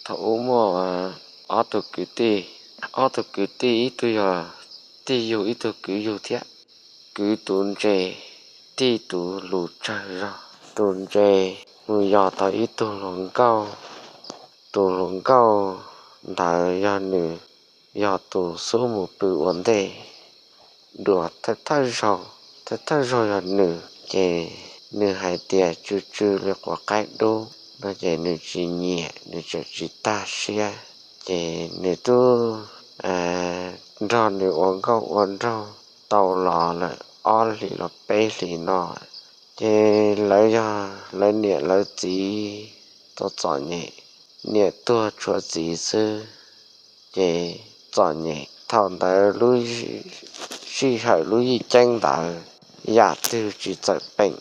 Thaum ub muaj ob tug kwv tij, ob tug kwv tij ib tug yog tij yug ib tug kwv yug thiab. Kwv tus ntse, tij tus lus tsawg zog. Tus ntse mus yos tau ib tug hluas nkauj, tus hluas nkauj ntawd yog nws yog tus xub mus pw ua ntej dua thawj thawj zaug, thawj thawj zaug yog nws ces nws hais tias tsw tsw li quav qaib dub no ces nws tsis nyiam, nws tseem tsis tag siab. Ces nws twb nrog nws ua nkauj ua nraug tau los lawm ob hlis los peb hlis no, ces lawv yog lawv niam lawv txiv tau txom nyem, niam tuag tshuav txiv xwb. Ces txom nyem thaum ntawd lub sij hawm lub yij ceeb ntawd yam twg tsis txawm peem,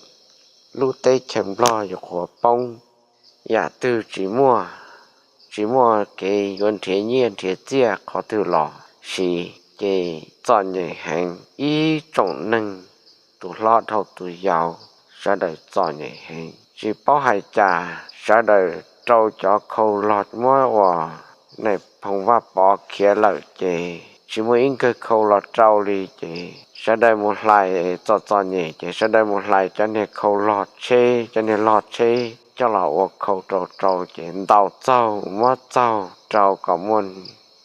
lub teb chaws Nplog yuav qhuav poob, yam twg tsis muaj, tsis muaj kev yuav nrhiav nyiaj nrhiav txiaj qhov twg los siv. Ces txom nyem heev, ib tsoom neeg tus hlob dhau tus yau sawv daws txom nyem heev, tsis paub hais cas sawv daws rau cov khau log muab uas nais phoo Vaj Pov khiav lawm ces tsis muaj ib nkawg khau los rau li. Ces sawv daws mus hlais, txom txom nyem ces sawv daws mus hlais cov niag khau log tsheb, cov niag log tsheb coj los ua khau rau rau ces ntaus txaug muab txaug rau kom muaj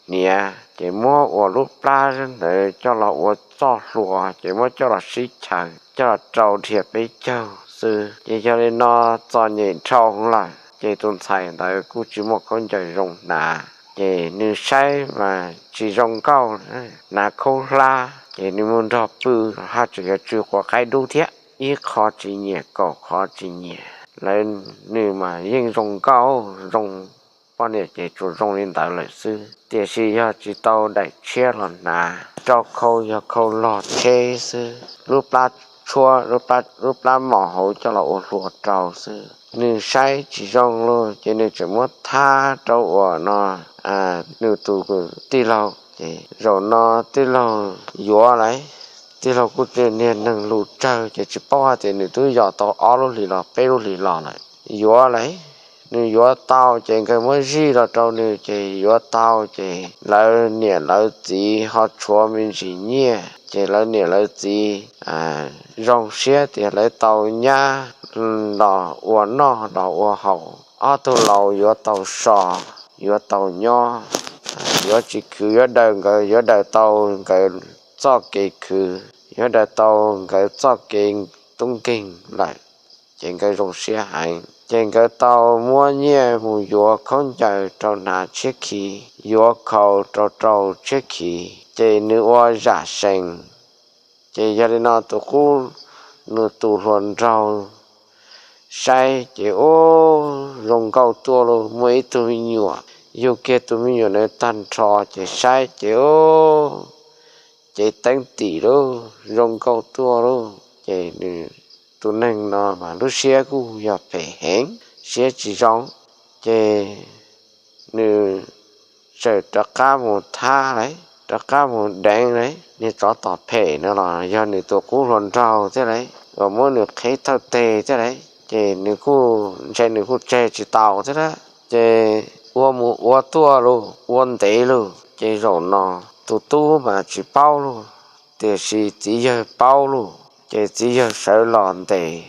hniav ces muab ua lub plab ntawd coj los ua txoj hlua ces muab coj los sib chaws coj los rau dhia peb caug xwb. Ces yog li no txom nyem dhau lawm ces tus ntxhais ntawd kuj tsis muaj khaub ncaws zoo hnav, ces nws saib mas tsis zoo nkauj, hnav khaub hlab ces nws mus nrog pw haj tseem yuav tsw quav qaib dub thiab. Ib qho tsis nyiam kaum qho tsis nyiam, lawv, nws mas yeej zoo nkauj zoo, poj niam ces tsuas zoo li ntawd lawm xwb. Tiam sis yog tsis tau daim tshiab los hnav, rau khau yog khau log tsheb xwb, lub plab tshuab, lub plab mos hauv coj los ua hlua rau xwb. Nws saib tsis zoo lawm ces nws tseem muab thab rau uas no nws tus tij laug. Ces zaum no tij laug yuav lawm, tij laug kuj niag neeg lus tsawg ces tsis paub hais tias nws twb yos tau ob lub hlis los peb lub hlis los lawm. Yuav lawm, nws yuav tau ces nkawd muab zij los rau nws ces yuav tau ces lawv niam lawv txiv ho tshuav me ntsis nyiaj ces lawv niam lawv txiv zoo siab tias lawv tau nyab los ua noj los ua haus, ob tug laus yuav tau so, yuav tau nyob, yuav tsis khwv, yuav daws nkawd, yuav daws tau nkawd txoj kev khwv, yuav daws tau nkawd txoj kev tub nkeeg lawm. Ces nkawd zoo siab heev ces nkawd tau muab nyiaj mus yuav khaub ncaws rau hnav tshiab khiv, yuav khau rau rau tshiab khiv ces nws ua zam sees. Ces yog li no tus qub, nws tus hluas nraug saib ces ub, zoo nkauj tuaj lauj, muaj ib tug me nyuam, yug kiag tus me nyuam ntawd tag nrho ces saib ces ub, cev teeb tim lauj, zoo nkauj tuaj lauj. Ces nws, tus neeg no mas lub siab kuj yog phem heev, siab tsis zoo. Ces nws txawm rov qab mus thab lawm, rov qab mus deev lawm niag tsov tom phem no los yog nws tus qub hluas nraug thiab lawm uas muab nws qheb thawj teg thiab lawm ces nws kuj ntshe nws kuj tseg tsis tau thiab lawm. Ces ua mus ua tuaj lauj, ua ntev lauj, ces zaum no tus tub mas tsis paub lauj, tiam sis txiv yawg paub lauj. Ces txiv yawg sawv los ntes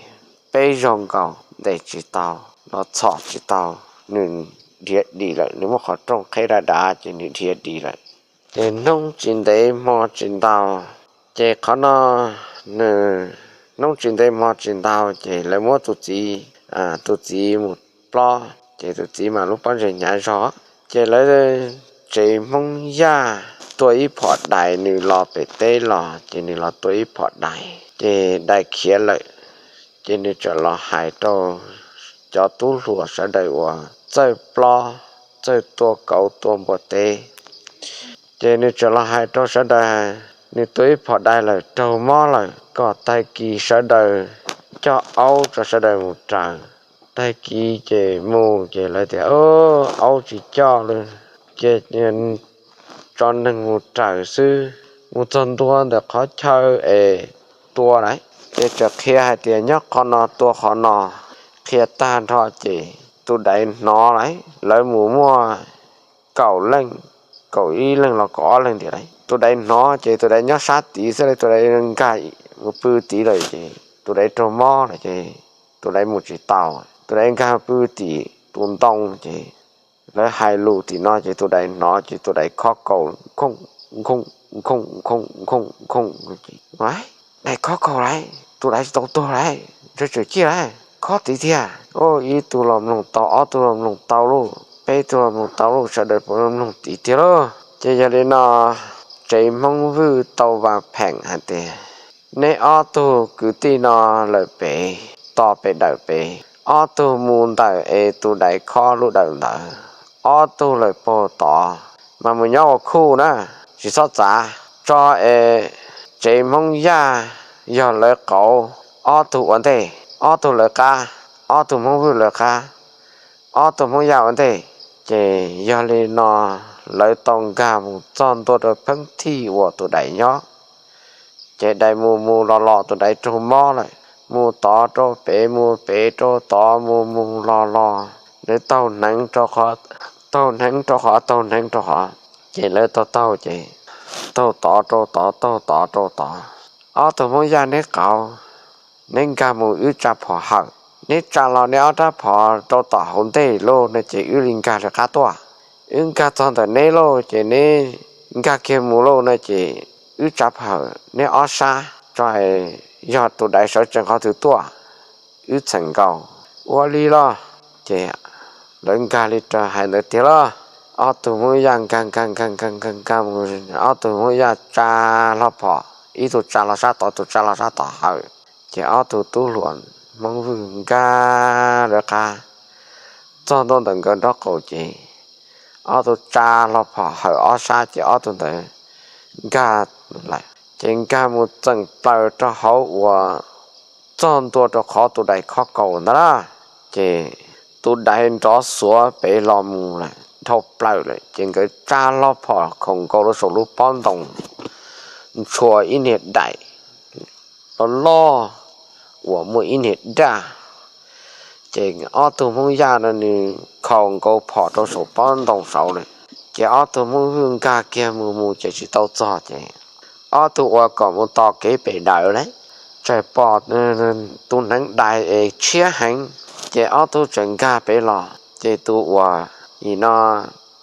peb zaug nkaus ntes tsis tau, los txhom tsis tau, nws nrhiav dim lawm, nws muab qhov rooj qheb dav dav ces nws nrhiav dim lawm. Ces hnub tsis ntev hmo tsis ntau, ces qhov no nws, hnub tsis ntev hmo tsis ntau ces lawv muab tus txiv, tus txiv mus plob ces tus txiv mas lub pob ntseg hnyav zog. Ces lawv tsev Hmoob Yaj tua ib phom dais nws los pem teb los ces nws los tua ib phom dais ces dais khiav lawm. Ces nws txawm los hais rau cov tub hluas sawv daws uas txawj plob txawj tua kauv tua npua teb. Ces nws txawm los hais rau sawv daws, nws tua ib phom dais lawm raug mob lawm kom tag kis sawv daws coj aub tso sawv daws mus raws. Tag kis ces mus ces lawv tias aub tsis coj lawm, ces tso neeg mus raws xwb. Mus txog ntua ntawm qhov chaw es tua lawm ces txawm qhia hais tias nyob qhov no tua qhov no. Qhia tag nrho ces tus dais hnov lawm, lawv mus muaj kaum leej, kaum ib leeg los kaum ob leeg tiag lawm. Tus dais hnov ces tus dais nyob sab tid xwb, tus dais nkag mus pw tid lawm ces tus dais raug mob lawm ces tus dais mus tsis tau. Tus dais nkag pw tim tus ntoo ces lawv hais lus tim no ces tus dais hnov ces tus dais khob kaus khooj khooj khooj khooj khooj. Dais khob kaus lawm, tus dais tsis tau tuag lawm, ntshe tseem ciaj lawm, khob tid tiag. Ib tug los mloog tau, ob tug los mloog tau lauj, peb tug los mloog tau lauj, sawv daws puav leej mloog tid tiag lauj. Ces yog li no, tsev Hmoob Vwj tau vas pheem hais tias, neb ob tug kwv tij no lawm pem, tos pem dawm pem, ob tug mus ntawm es tus dais khob lub dawm ntawd, ob tug lawm puag tod, mas mus nyob ua khuj na, tsis txhob txav, tso es tsev Hmoob Yaj yog lawv qauv, ob tug ua ntej, ob tug lawv qab, ob tug Hmoob Vwj lawv qab, ob tug Hmoob Yaj ua ntej. Ces yog li no lawv tau nkag mus txog ntua rau pheeb thij uas tus dais nyob. Ces dais mus mus los los, tus dais raug mob lawm, mus tod rau pem, mus pem rau tod, mus mus los los, lawv taug hneev rau qhov, taug hneev rau qhov, taug hneev rau qhov, ces lawv taug taug ces taug tod rau tod, taug tod rau tod. Ob tug Hmoob Yaj neb qauv, neb nkag mus wb tsa phom hawm, neb tsa los neb ob rab phom rau tom hauv ntej lauj no ces wb li nkag li qab tuaj. Wb nkag txog ntawm neb lauj ces neb nkag kiag mus lauj no ces wb tsa phom hawm neb ob sab tso, yog tus dais sawv tsees qhov twg tuaj, wb txheem nkaus. Ua li los, ces lawv nkag li raws hais ntawd tiag lauj. Ob tug Hmoob Yaj nkag nkag nkag nkag nkag nkag mus, ob tug Hmoob Yaj tsa hlo phom, ib tug tsa hlo sab tod, tus tsa hlo sab tom hawm, ces ob tug tub hluas Hmoob Vwj nkag lawv qab txog ntua ntawm nkawd nraub qaum ces ob tug tsa hlo phom hawm ob sab ces ob tug ntawd nkag lawm, ces nkag mus txeem plaws rau hauv uas txog ntua rau qhov tus dais khob kaus ntawd na, ces tus dais nrov xuav pem los mus lawm, dhau plaws lawm, ces nkawd tsa hlo phom khaum nkaus rau saum lub pob ntoo, ntshua ib niag dais loj loj uas muaj ib niag daj. Ces ob tug Hmoob Yaj no nws khaum nkaus phom rau saum pob ntoo saud lawm, ces ob tug Hmoob Vwj nkag kiag mus mus ces tsis tau txog ces ob tug uas kom mus tos kev pem dawm lawm, txawm pom tus hneev dais es tshiab heev, ces ob tug txawm nkag pem los, ces tus uas nim no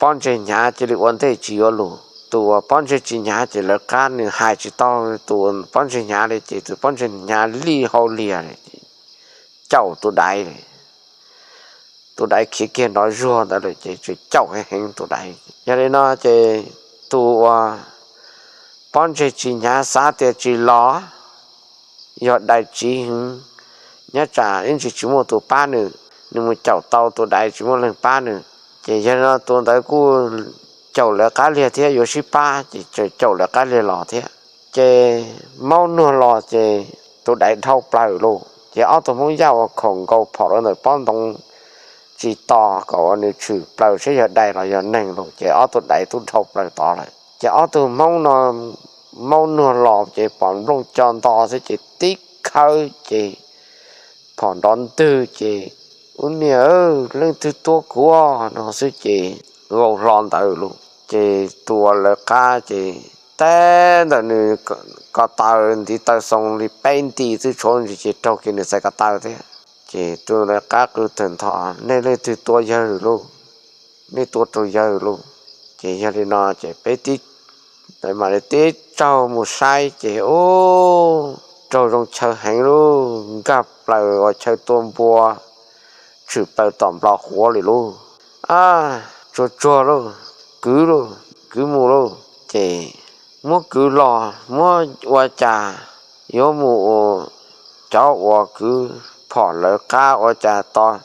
pob ntseg hnyav cia li ua ntej tsis yuav lus, tus uas pob ntseg tsis hnyav ces lawv qab nws hais tsis tau tus pob ntseg hnyav li, ces tus pob ntseg hnyav lij hau liag caum tus dais li. Tus dais khiav kiag nrov zuag ntawd lawm ces tseem caum heev heev tus dais. Yog li no ces tus uas pob ntseg tsis hnyav xav tias tsis los, yog dais tsiv heev, nyob tsam ib ntsis tsis muaj tus pab nws, nws mus caum tau tus dais tsis muaj leej pab nws, ces yog li no tus ntawd kuj caum lawv qab liag thiab yuav sib pab ces tseem caum lawv qab liag los thiab. Ces maub nuag los ces tus dais dhau plaws lauj, ces ob tug Hmoob Yaj uas khaum nkaus phom rau ntawm pob ntoo tsis tos kom uas nws tshwm plaws saib yog dais los yog neeg lauj, ces ob tug dais twb dhau plaws tod lawm. Ces ob tug Hmoob no maub nuag los ces pom nplooj co nto xwb ces tib khawb ces phom nrov ntwg ces, ub niag, leej twg tua kuv no xwb ces vau hlo ntawd lauj. Ces tus uas lawv qab ces teb ntawm nws ko taw ntiv taw xoo li peb nti xwb tshuav ntsis ces raug kiag nws txhais ko taw thiab. Ces tus lawv qab qw tawg ntho, nej leej twg tua yawg lauj? Nej tua rau yawg lauj? Ces yog li no ces peb tib, mam li tib tsaug mus saib ces ub, raug zoo chaw heev lauj, nkag plaws uas chaw tua npua, tshwm plaws tom nplo quav li lauj. A, tsuag tsuag lauj, kwv lauj, kwv mus lauj. Ces muab kwv los muab ua cas yuav mus ua, cov uas kwv phom lawv qab ua cas tos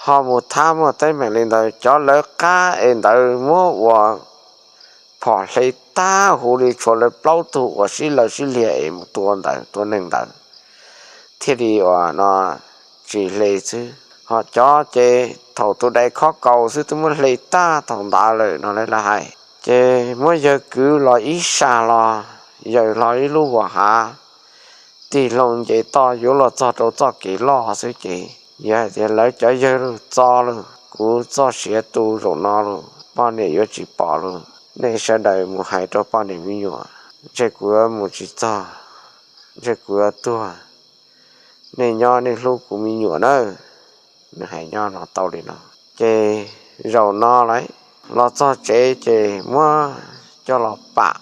ho mus thab muaj teeb meem li ntawd, cov lawv qab es ntawd muab ua phom hle tag huv li, tshuav lawv plaub tug uas sib law sib liag es mus tua ntawd, tua neeg ntawd thiaj li uas no tsis hle xwb. Ho cov ces thaum tus dais khob kaus xwb twb muab hle tag thaum ntawd lawm no lawv hais. Ces muab yawg kwv los ib sag los, yawg hlo ib lub vuas hav, tig hlo nce toj yuav luag txog rau txoj kev loj xwb ces Yog hais tias lawv cov yawg lug txo lug, kuv txoj sia tu zaum no lug, poj niam yuav tsis pom lug, nej sawv daws mus hais rau poj niam me nyuam, ntshe kuv yuav mus tsis txog, ntshe kuv yuav tuag, nej nyob nej hlub kuv me nyuam nawb. Nws hais nyob no tau li no, ces zaum no lawm, los txog tsev ces muab coj los pam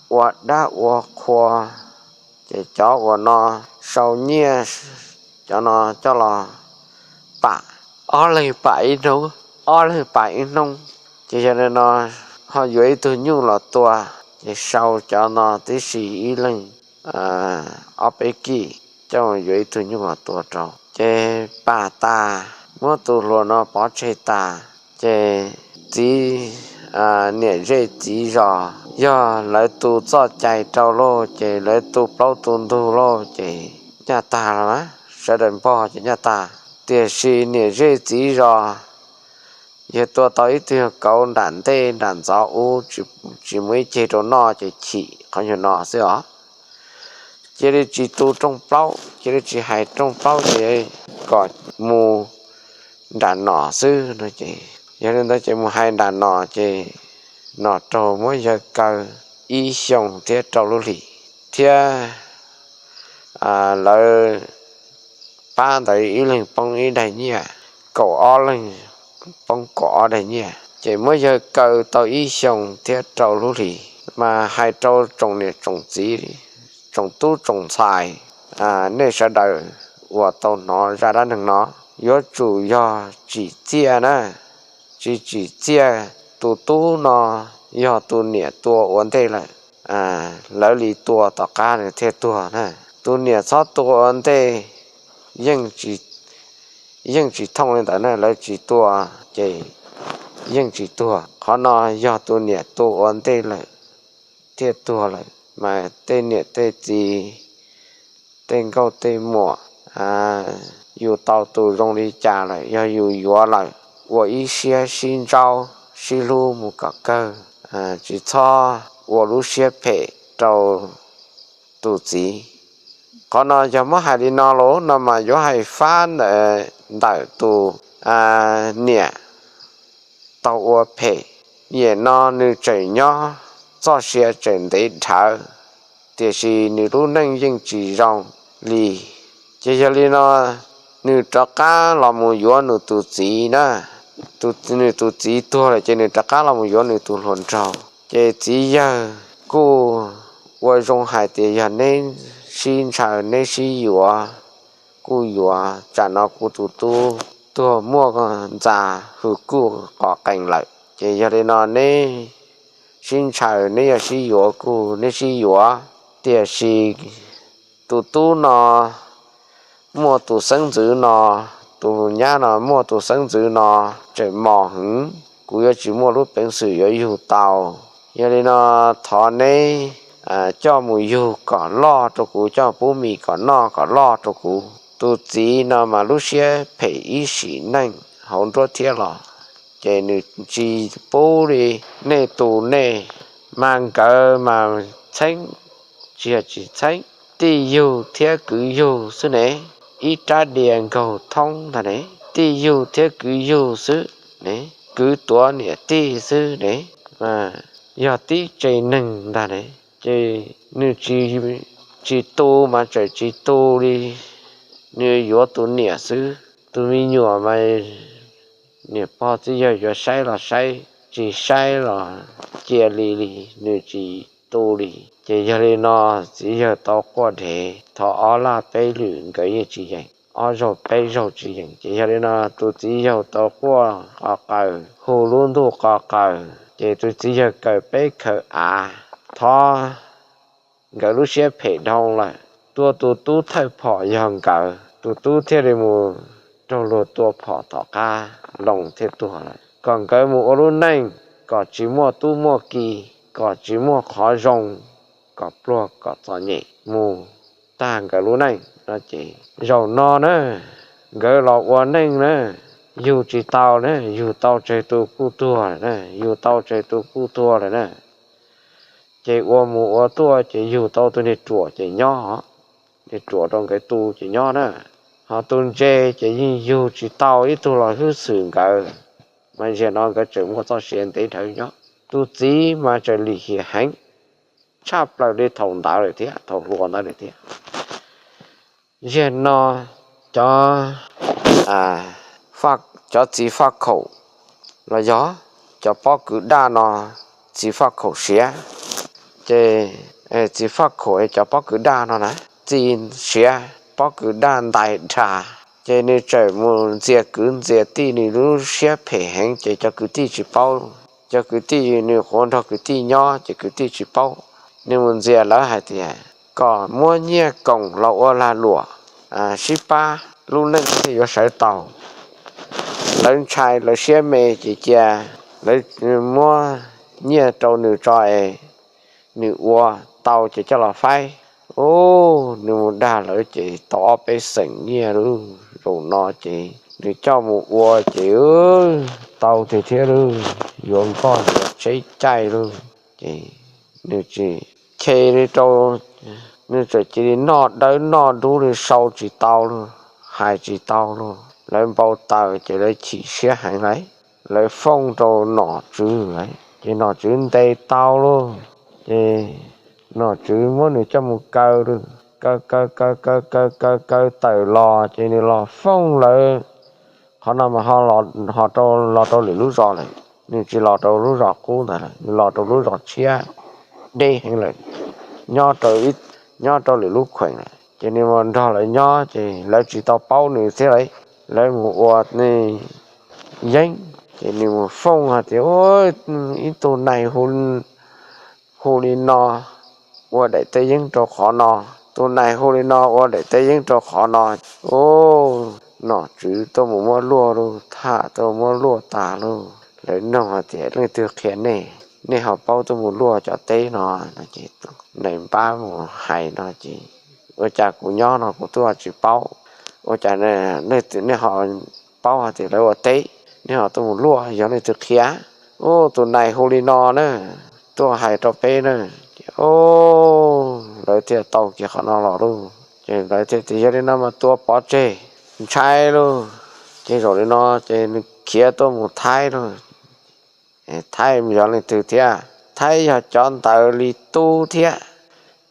ua dab ua qhua, ces cov uas no sau nyiaj, cov no coj los pam, ob leeg pam ib hnub, ob leeg pam ib hnub, ces yog li no ho yuav ib tug nyuj los tua, ces sau cov no tib si ib leeg ob peb kij, coj yuav ib tug nyuj los tua rau, ces pam tas, muab tus hluas no pov tseg tas, ces txiv, niam zej txiv zos, yog lawv tu txoj cai rau lauj, ces lawv tu plaub tu ntug lauj, ces nyaj tag los, sawv daws npog ces nyaj tag. Tiam sis niam zej txiv zos, yog tua tau ib tug kauv nram ntej nram ntxov ub, tsis muaj ib ceg rau noj, ces chim qhov nyuag no xwb os. Cia li tsis tu rooj plaub, cia li tsis hais rooj plaub, ces kom mus nram no xwb no ces, yog li ntawd ces mus hais nram no ces, no raug muab yawg kaw ib xyoos thiab rau lub hlis, thiab lawv pab ntawd ib leeg poob ib daig nyiaj, kaum ob leeg poob kaum ob daig nyiaj, ces muab yawg kaw tau ib xyoos thiab rau lub hlis. Mas hais rau tsoom niam tsoom txiv, tsoom tub tsoom ntxhais, nej sawv daws uas tau hnov zaj dab neeg no, yuav tsum yog tsim txiaj na, tsis tsim txiaj. Tus tub no yog tus niam tua ua ntej lawm, lawv li tua tom qab nws thiaj tuag na. Tus niam txhob tua ua ntej, yeej yeej tsis thooj li ntawd na, lawv tsis tua ces yeej tsis tuag. Qhov no yog tus niam tua ua ntej lawm thiaj tuag lawm, mas tej niam tej txiv, tej nkauj tej muam, yus tau tus zoo li cas lawm, yog yus yuav lawm, ua ib siab sib ntsaub sib hlub mus kom kawg, tsis txhob ua lub siab phem rau tus txiv. Qhov no yog muab hais li no los no mas yuav hais fab ntawm tus niam tau ua phem. Yam no nws tseem nyob, txoj sia tseem ntev dhawv, tiam sis nws lub neej yeej tsis zoo li. Ces yog li no nws rov qab los mus yuav nws tus txiv na. Nws tus txiv tuag lawm ces nws rov qab los mus yuav nws tus hluas nraug. Ces txiv yawg kuj ua zoo hais tias yog neb sib ntshaw neb sib yuav, kuj yuav, tsam no kuv tus tub tuag muaj ntxa hws kuj qov qees lawm. Ces yog li no neb sib ntshaw neb yog sib yuav kuj neb sib yuav, tiam sis tus tub no muaj tus xeeb ntxwv no, tus nyab no muaj tus xeeb ntxwv no tseem mos heev, kuv yuav tsis muaj lub peev xwm yuav yug tau. Yog li no thov neb coj mus yug kom loj rau kuv, coj pub mis kom noj kom loj rau kuv. Tus txiv no mas lub siab phem ib sim neej hauv nruab thiab los, ces nws tsis pub li nej tu nej. Mas nkawd mas txheeb, tsis yog tsis txheeb, tij yug thiab kwv yug xwb ne, ib rab diav nkaug thoob ntag ne, tij yug thiab kwv yug xwb ne, kwv tuav niam tij xwb ne, yog tib tse neeg ntag ne. Ces nws tsis tu mas tseem tsis tu li, nws yuav tus niam xwb. Tus me nyuam mas niam pog txiv yawg yuav saib los saib, tsis saib los cia li li, nws tsis tu li. Ces yog li no txiv yawg tau quaj dhev thov ob laj peb lwm nkawd yeej tsis yeem, ob zaug peb zaug tsis yeem. Ces yog li no tus txiv yawg tau quaj qhov qaws, hu lub ntuj qhov qaws, ces tus txiv yawg kaw peb khaws av thov nkawd lub siab phem dhau lawm. Tua tus tub thawj phom yog nkawd, tus tub thiaj li mus raug luag tua phom tom qab loo thiaj tuag lawm. Kom nkawd mus ua lub neej kom tsis muaj tub muaj ki, kom tsis muaj qhov zoo, kom pluag kom txom nyem mus tag nkawd lub neej no ces zaum no na, nkawd los ua neej na, yug tsis tau na, yug tau tsawg tus kuj tuag lawm na, yug tau tsawg tus kuj tuag lawm na. Ces ua mus ua tuaj ces yug tau tus niag ruam ces nyob, niag ruam rau nkawd tu ces nyob na. Ho tus ntse ces yeej yug tsis tau ib tug los hwb xwm nkawd, mas zaum no nkawd tseem muaj txoj sia ntev dhawv nyob. Tus txiv mas tseem lim hiam heev tshaj plaws li thaum ntawd lawm thiab, thaum hluas ntawd lawm thiab. Zaum no cov, cov txiv faj khaum los yog cov pob kws daj no, txiv faj khaum siav, ces txiv faj khaum cov pob kws daj no na, txiv siav pob kws daj ntais dhas, ces nws tseem mus ntxias kwv ntxias tij, nws lub siab phem heev ces cov kwv tij tsis paub. Cov kwv tij, nws quav nrog kwv tij nyob ces kwv tij tsis paub. Nws mus ntxias lawv hais tias kom muab nyiaj koom los ua lag luam sib pab lub neej thiaj yuav sawv tau. Lawv ntshai lawv siab me ces cia lawv muab nyiaj rau nws tso es nws ua tau ces coj los faib. Ub, nws mus dag lawv ces tau ob peb xeem nyiaj lub zaum no ces nws coj mus ua ces tau tiag thiab lub, yuav nkoj yuav tsheb caij lub, ces nws tsis che li rau, nws txawm cia li noj dawb noj dub li, sau tsis tau lub, hais tsis tau lub. Lawv npau taws ces lawv chim siab heev lawm. Lawv foob rau nom tswv lawm ces nom tswv ntes tau lub, ces nom tswv muab nws coj mus kaw lub, kaw kaw kaw kaw kaw kaw kaw tawm los ces nws los foob lawv. Qhov no mas ho los rau lwm lub zos lawm, nws tsis los rau lub zos qub ntawd lawm, nws los rau lub zos tshiab deb heev lawm, nyob rau lwm lub kheem lawm. Ces nws mus nrog lawv nyob ces lawv tsis tau paub nws thiab lawm, lawv mus ua nej yeeb ces nws mus foob hais tias ib tug nais hu li no ua daim teb yeeb rau qhov no, tus nais hu li no ua daim teb yeeb rau qhov no. Ub, nom tswv tuaj mus muab luaj lub, tham tuaj muab luaj tas lub. Lawv nug hais tias leej twg qhia nej, nej ho paub tuaj mus luaj cov teb no? Nais npab mus hais no ces ua cas kuv nyob no kuv twb tsis paub, ua cas nej ho paub hais tias lawv ua teb, nej ho tuaj mus luaj, yog leej twg qhia? Ub, tus nais hu li no na, tuaj hais rau peb na. Ces lawv thiaj tau kiag qhov no los lub, ces lawv thiaj tias yog li no mas tua pov tseg, ntshai lub. Ces zaum li no ces nws khiav tuaj mus Thaib lub. Thaib yog leej twg thiab? Thaib yog cov ntawd li tub thiab,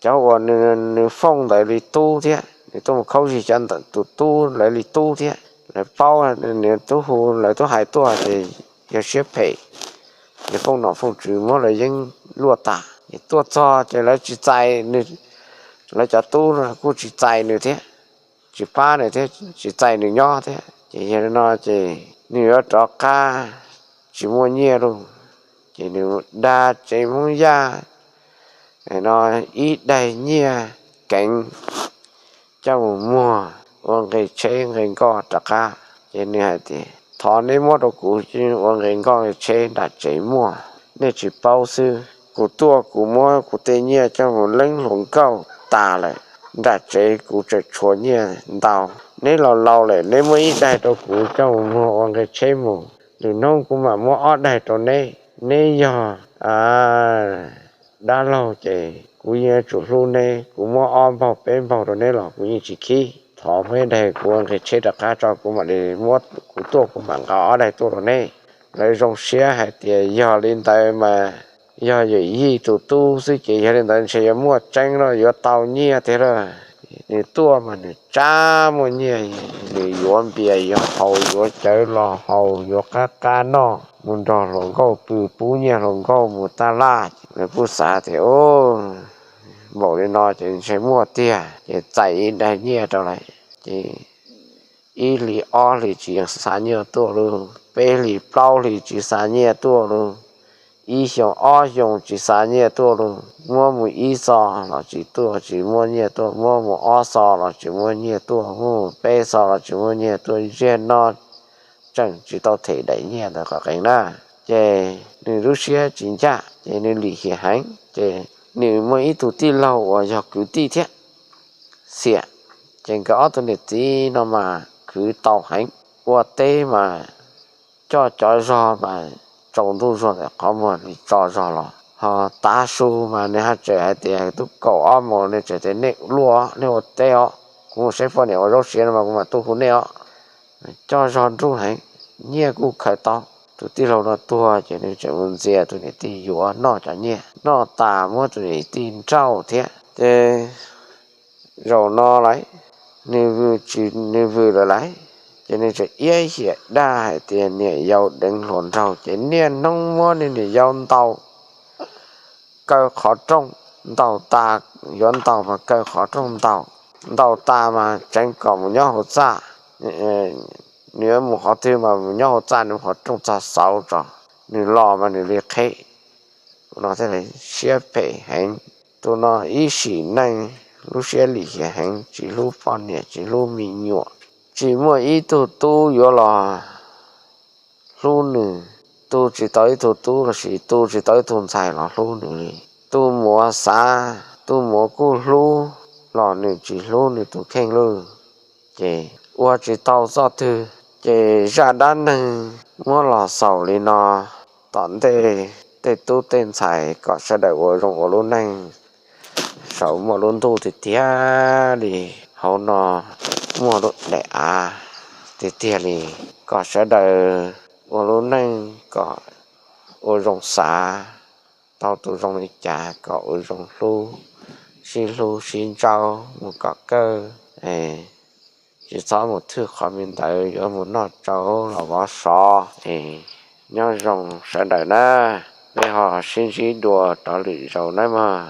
cov uas nws foob ntawd li tub thiab, nws tuaj mus khaub zig cov ntawd tus tub lawv li tub thiab. Lawv paub, nws tub hu, lawv tub hais tuaj ces yog siab phem, ces foob nom foob tswv muab lawv yeeb luaj tas. Ces tuaj txog ces lawv tsis txais, lawv cov tub kuj tsis txais nws thiab, tsis pab nws thiab, tsis txais nws nyob thiab. Ces yog li no ces nws yuav rov qab tsis muaj nyiaj lub, ces nws dag tsev Hmoob Yaj no ib daig nyiaj keev coj mus muag ua nqi tsheb nqi nkoj rov qab. Ces nws hais tias thov neb muab rau kuv ua nqi nkoj nqi tsheb nram tsev muaj, nej tsis paub xwb. Kuv tuaj kuv muab kuv tej nyiaj coj mus leeb hluas nkauj tas lawm, nram tsev kuv tseem tshuav nyiaj ntau. Neb laus laus lawm neb muab ib daig rau kuv coj mus muag ua nqi tsheb mus, lwm hnub kuv mam muab ob daig rau neb. Neb yog dab laug ces kuv yeej yuav tsum hlub neb, kuv muab ob npaug peb npaug rau neb los kuv yeej tsis khib. Thov muab ib daig kuv ua nqi tsheb rov qab tso kuv mam li muab, kuv tuaj kuv mam nqa ob daig tuaj rau neb. Lawv zoo siab hais tias yog li ntawd mas yog yawm yij tus tub xwb ces yog li ntawd ntshe yuav muaj tseeb lawm, yuav tau nyiaj tiag lawm. Nws tuaj mas nws tsab muaj nyiaj, nws yuav npias yuav haus, yuav cawv los haus, yuav qab qab noj, mus nrog hluas nkauj pw pub nyiaj hluas nkauj mus taj laj. Lawv kuj xav tias npaum li no ces ntshe muaj tiag, ces txais ib daig nyiaj rau lawm. Ces ib hlis ob hlis tsis xa nyiaj tuaj lub, peb hlis plaub hlis tsis xa nyiaj tuaj lub, ib xyoo ob xyoo tsis xa nyiaj tuaj lub, muab mus ib xo los tsis tuaj, tsis muaj nyiaj tuaj, muab mus ob xo los tsis muaj nyiaj tuaj, muab mus peb xo los tsis muaj nyiaj tuaj. Ziag no tseem tsis tau them daim nyiaj ntawd qhov qees na, ces nws lub siab tsis ncaj, ces nws lim hiam heev. Ces nws muaj ib tug tij laug uas yog kwv tij thiab, Xiam, ces nkawd ob tug niam txiv no mas khwv tau heev, ua teb mas coj cov zog mas tsaus ntuj zuag ntawm qhov muag li tso zog los, ho tav su mas nws ho tseem hais tias tub kaum ob moos nws tseem tias nej luaj, nej ua teb os, Kuv mus saib poj niam ua zaub siav no mas kuv mam tuaj hu nej os. Coj zog nruj heev, nyiaj kuj khaws tau. Tus tij laug no tuag ces nws tseem mus ntxias tus niam tij yuav noj cov nyiaj, noj tas muab tus niam tij nrauj thiab. Ces zaum no lawm, nws vwm tsis nws vwm lawm lauj, ces nws tseem iab hiam dag hais tias niam yau deev hluas nraug ces niaj hnub muab niam yau ntaus, kaw qhov rooj, ntaus tas, yuav ntaus mas kaw qhov rooj ntaus, ntaus tas mas tseev kom mus nyob hauv txaj. Nws yuav mus qhov twg mas mus nyob hauv txaj, nws mus qhov rooj txog xauv tso, nws los mas nws li qheb. No thiaj li siab phem heev. Tus no ib sim neej lub siab lim hiam heev, tsis hlub poj niam tsis hlub me nyuam. Tsis muaj ib tug tub yuav los hlub nws, tu tsis tau ib tug tub lossis tu tsis tau ib tug ntxhais los hlub nws li. Tus muam xav, tus muam kuj hlub los nws tsis hlub nws tus kheej lawm, ces ua tsis tau txoj twg. Ces zaj dab neeg muab los xaus li no, tom ntej tej tub tej ntxhais kom sawv daws ua zoo ua lub neej, saum muaj lub ntuj tiag tiag li, hauv no muaj lub daim av tiag tiag li, kom sawv daws ua lub neej kom ua zoo xav, tau tus zoo li cas kom ua zoo hlub, sib hlub sib ntsaub mus kom kawg, tsis txhob mus thwj qhov me ntawd yuav mus noj tsau los vov sov. Nyob zoo sawv daws na, nej ho sib ntsib dua rov lwm zaus nawb mog.